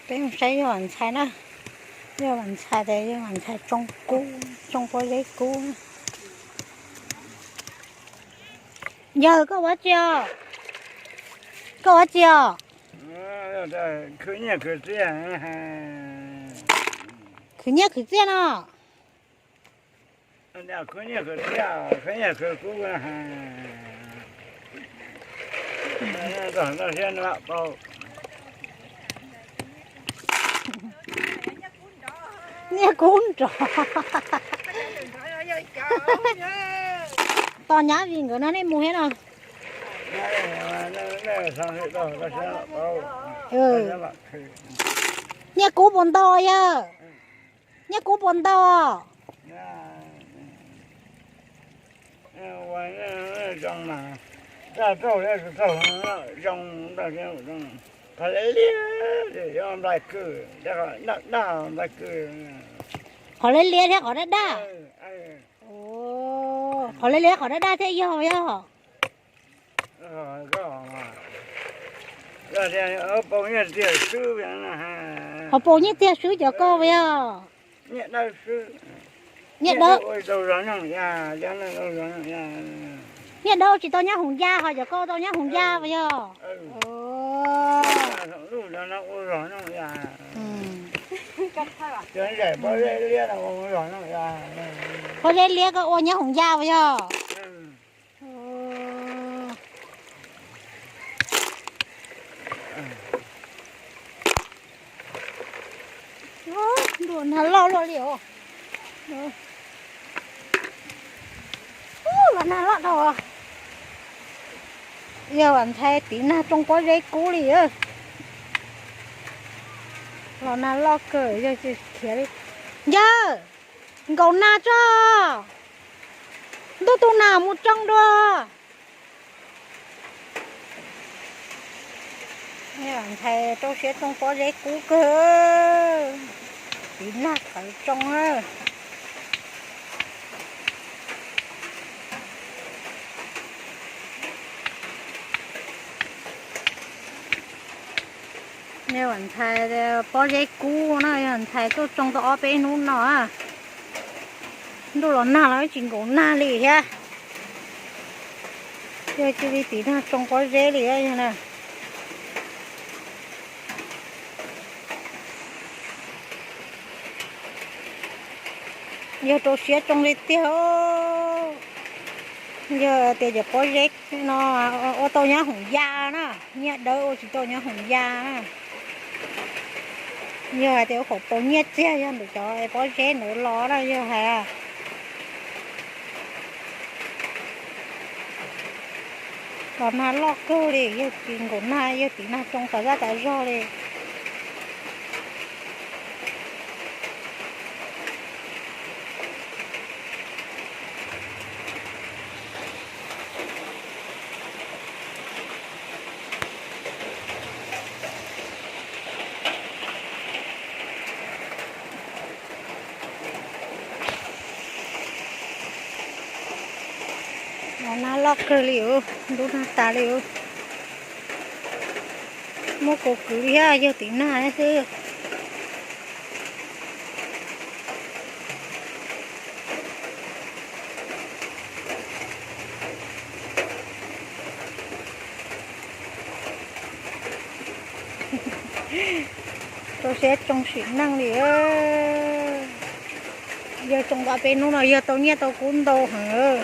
Peb mus saib yawg Vam Ntxhais na. Yawg Vam Ntxhais ces yawg Vam Ntxhais tsoo kub, tsoo pob zeb kub. Yawg, koj ua tsi os? Koj ua tsi os? Khwv nyiaj khwv txiaj no. Nyiaj kub nrov. Tos nyab Vim nkawd no nej mus thiab no. Nyiaj kub puas ntau yawg? Nyiaj kub puas ntau? Qhov liab liab thiab qhov daj daj. Qhov liab liab qhov daj daj thiab yog yog. Qhov paus nyiaj tiag swb cov koj yog. Nyiaj dawb, nyiaj dawb tsis tau nyab hoom ya, ho cov koj tau nyab hoom ya puas yog? Pob zeb liab koj ua nyab hoom ya puas yog? Ntuj, nag loj luaj li os. Los nag loj dhau. Yawg Vam Ntxhais tiv nag tsoo pob zeb kub li. Los nag loj kawg yawg tsis khiav li. Yawg, nkaum nag tso. Ntuj tu nag mus tsoo dua. Ntxhais rau siab tsoo pob zeb kub kawg, tiv nag txawv tsoo na. Yawg Vam Ntxhais pob zeb kub na, yawg Vam Ntxhais tuaj tsoo tau ob peb hnub no. Ntuj los nag los tsis nkaum nag li thiab. Yawg cia li tiv nag tsoo pob zeb li na. Yawg rau siab tsoo li tiag. Yawg tias cov pob zeb no ua tau nyab hoom ya na, nyiaj dawb ua tsis tau nyab hoom ya na. Yawg hais tias ua qhov paus nyiaj txiag yog ntawm cov pob zeb ntawd los na yawg hais. Los nag loj kawg li, yawg tiv nkaum nag, yawg tiv nag tsoo tas zaj tas zog li. Los nag loj kawg li os, ntuj nag tas li os. Muab kuv kwv li thiab, yawg tiv nag xwb. Rau siab tsoo sim neej li. Yawg tsoo tau peb hnub no yawg tau nyiaj tau kub ntau heev.